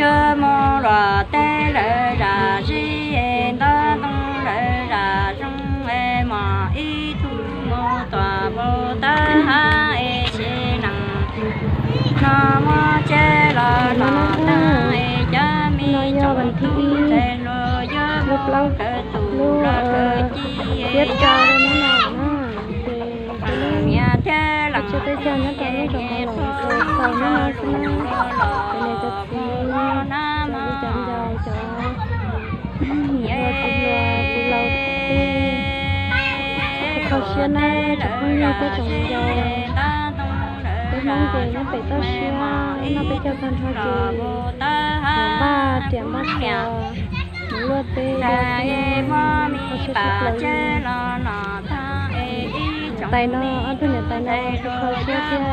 Cov mus luag teb lawv zam zib, ntaub ntoo lawv zam zoo, mos ib tug mus tuam npau taws hav, es sis neej no muab tseb los los tag, es cov me tsoom tub ntxhais hluas yuav mus kawm tus los kawm ci, es cov niam thiab leej txiv, es qhov no los mus hnab mos, cov niam hluas txiv hluas txiv laus tej, kho siab na tsoom phooj ywg thiab tsoom yau. Peb Hmoob ces nyob pem toj siab, noj peb caug tag nrho ces mus npaj riam npaj txhuv, mus luaj teb, kho siab tshaj plaws li. Niam tais no, ob tug niam tais no kho siab thiab,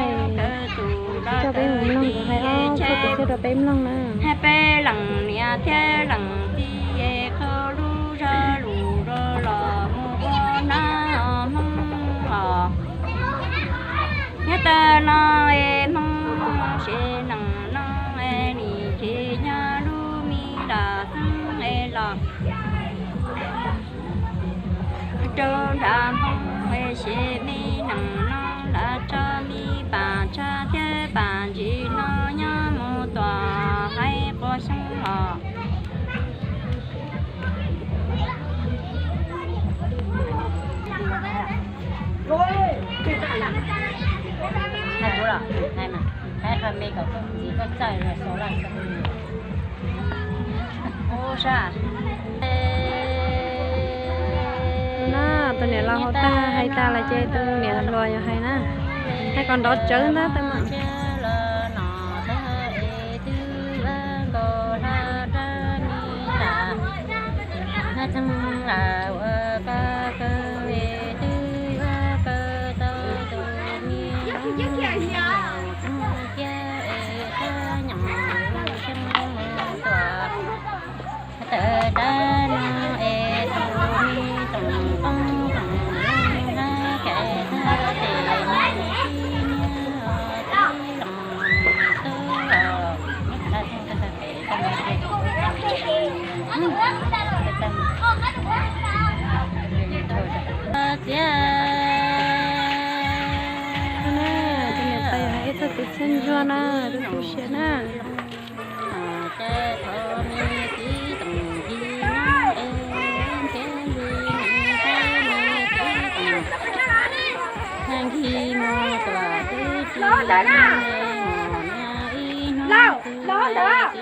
coj peb mus mloog nkawd hais ob txoj kwv txhiaj rau peb mloog na. Peb leej niam thiab leej txiv, qhov lub zaj lus rau los mus ua nab Hmoob os. Nyob tag no es Hmoob sis neej no, nim tsis nyob lub me lam xeeb es los rau nram Hmoob, es sis me neej no lam tso me pam tshaj thiab pam ntsis no nyob mus tuam haib qua xyoob los. Na, tus niam laus hais tas, hais tas lawm ces tus niam hluas yog hais na, hais kom nrov tsawv ntag tab mas. Txiv, tus niam tais hais ib txoj kwv txhiaj ntsuag na, tu tu siab na. Lauj, los ntawd.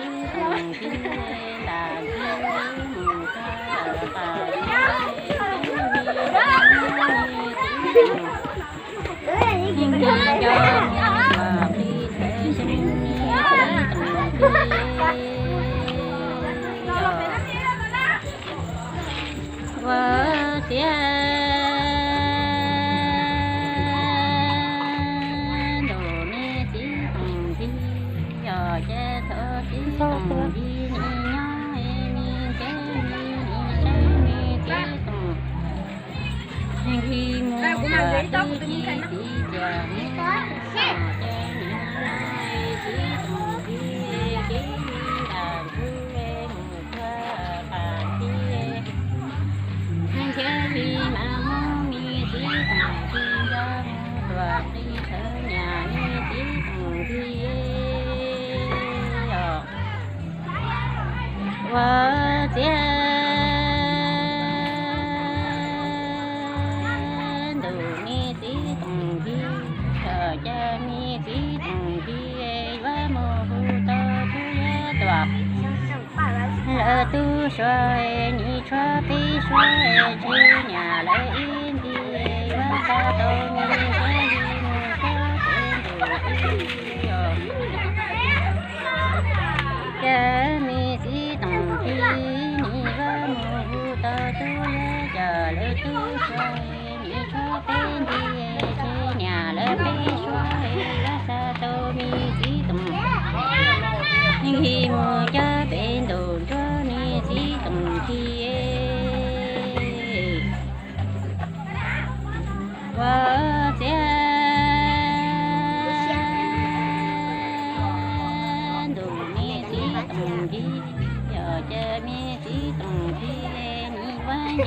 Ua tiav ntuj, me txiv toom ntxig, yog ces txhob txiv toom ntxig, nim nyob me ntxig, nim saib me txiv toom ntxig mus, txiv txiv tias mus, ces nim no txiv toom ntxig, txiv ntxig nram ntug mus txog pas ntxig. Nrhiav li mas muab me txiv toom ntxig nco mus, tuam qis thawv nyam me txiv toom ntxig os. Ua tiav ntuj, me txiv toom ntxig, yog ces me txiv toom ntxig, yuav mus hu tau tub yuav tuam lawv tub suav, nim tshuav peb suav, tsis nyam lawv ib ntxig, yuav xa tau me ntxig mus txog peb ntuj ib ntxig os. Ces me txiv toom ntxig, nim yuav mus hu tau tub yuav coj lawv tub suav, nim tshuav peb ntxig, tsis nyam lawv peb suav, yuav xa tau me txiv toom ntxig mus cog peb ntuj nruab, me txiv toom ntxig. Ua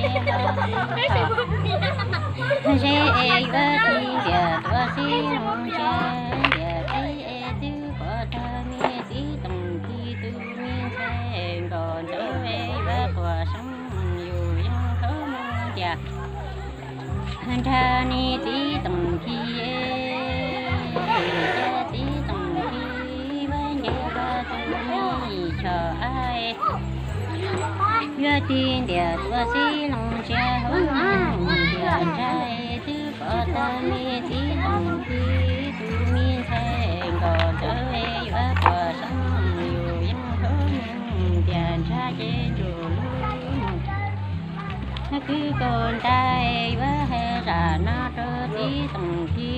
Ze es yuav tig ntiag tuaj xib loo ntsia, ntiag teb es twb pom tag me txiv Toom Khi tus me ntxhais nkaus ntawd es yuav quas soob yus yeej thov mus ntiag nrag ni txiv Toom Khi. Cas txiv Toom Khi vaj nce rau tus me choj ab, yuav tig ntiag tuaj xib loo ntsia hauv ntiag nrag twb pom tag me txiv Toom Khi tus me ntxhais nkaus ntawd yuav quas soob yus yeej thov mus ntiag nrag ces ntsuj lub mus. Kwv kaus ntais yuav hais zam no rau txiv Toom Khi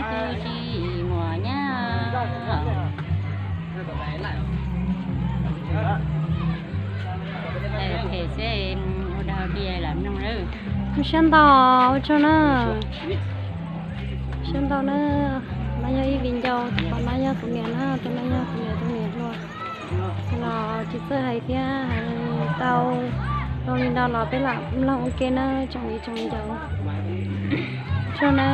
tus tsis muaj nyab. Phem xwb, ua dog diag lam mloog lawm. Siab ntau, ua tsaug na. Siab ntau na. No yog ib viv ncaus, tus no yog kuv niam na, tus no yog kuv niam tus niam hluas. Los tsis txawj hais thiab hais tau zoo li no los peb lam mloog ua ke na tsoom viv tsoom ncaus. Ua tsaug na.